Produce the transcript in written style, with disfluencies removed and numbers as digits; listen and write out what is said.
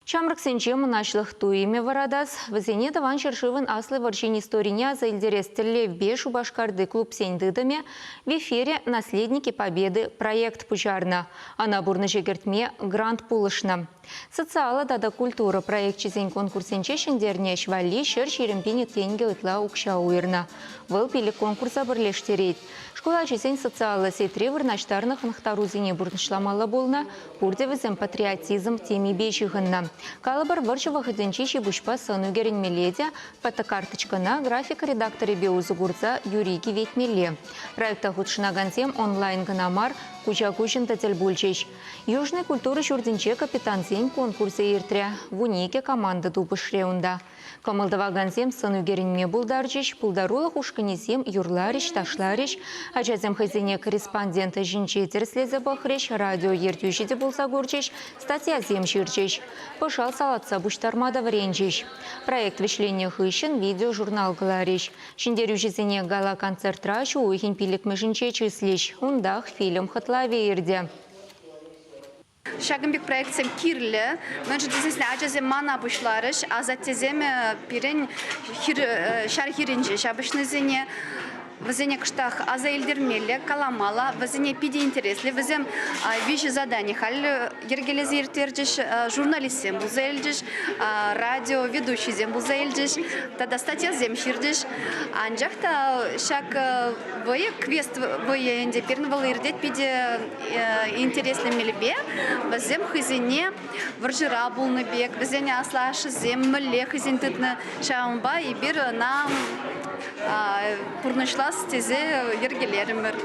Ҫамрӑксенче мӑнаҫлӑх туйӑмӗ вӑратас, вӗсене Тӑван ҫӗршывӑн Аслӑ вӑрҫин историне аса илтерес тӗллевпе Шупашкарти клубсен тытӑмӗ В эфире «Наследники Победы» проект пуҫарнӑ. Ӑна пурнӑҫа кӗртме грант пулӑшнӑ. Социаллӑ тата культура проекчӗсен конкурсӗнче ҫӗнтернӗ ӗҫ валли 120 пин тенкӗ ытла укҫа уйӑрнӑ. Вӑл пилӗк конкурса пӗрлештерет. Шкул ачисен социаллӑ сетьре вырнаҫтарнӑ хӑнӑхтарусене пурнӑҫламалла пулнӑ. Пурте вӗсем патриотизм темипе ҫыхӑннӑ. Калӑпӑр, вӑрҫӑ вӑхӑтӗнчи ҫи-пуҫпа сӑн ӳкерӗнмелле те фотокарточкӑна графика редакторӗпе усӑ курса юри киветмелле. Проекта хутшӑнакансем онлайн кӑна мар, куҫа-куҫӑн та тӗл пулчӗҫ. Южный культура ҫуртӗнче капитансен конкурсӗ иртрӗ. 12 команда тупӑшрӗ унта. Кӑмӑл тӑвакансем сӑн ӳкерӗнме пултарчӗҫ, пултарулӑх ушкӑнӗсем юрларӗҫ, ташларӗҫ. Ачасем хӑйсене корреспондент ӗҫӗнче тӗрӗслесе пӑхрӗҫ, радио ертӳҫи те пулса курчӗҫ, статьясем ҫырчӗҫ. Пӑшал салатса пуҫтарма та вӗренчӗҫ. Проект вӗҫленнӗ хыҫҫӑн видеожурнал кӑларӗҫ. Ҫӗнтерӳҫӗсене гала-концертра ҫу уйӑхӗн пиллӗкмӗшӗнче чыслӗҫ. Унтах фильм хӑтлавӗ иртӗ. Ҫакӑн пек проектсем кирлӗ. Мӗншӗн тесен ачасем мана пуҫларӗҫ. Асаттесем пирӗн ҫар хирӗнче ҫапӑҫнисене вӗсене кӑштах аса илтермелле, каламалла. Вӗсене питӗ интереслӗ. Вӗсем виҫӗ задани халь йӗркелесе ирттерчӗҫ. Журналистсем пулса илчӗҫ, радио ведущисем пулса илчӗҫ тата статьясем ҫырчӗҫ. Анчах та ҫак вӑйӑ, квест вӑйӑ ӗнтӗ пирӗн вӑл иртет питӗ интереслӗ мелпе вӗсем хӑйсене вӑрҫӑра пулнӑ пек, вӗсен аслашшӗсем мӗнле хӑйсен тытнӑ, ҫавӑнпа эпир ӑна пурнӑҫлас тесе йӗркелерӗмӗр.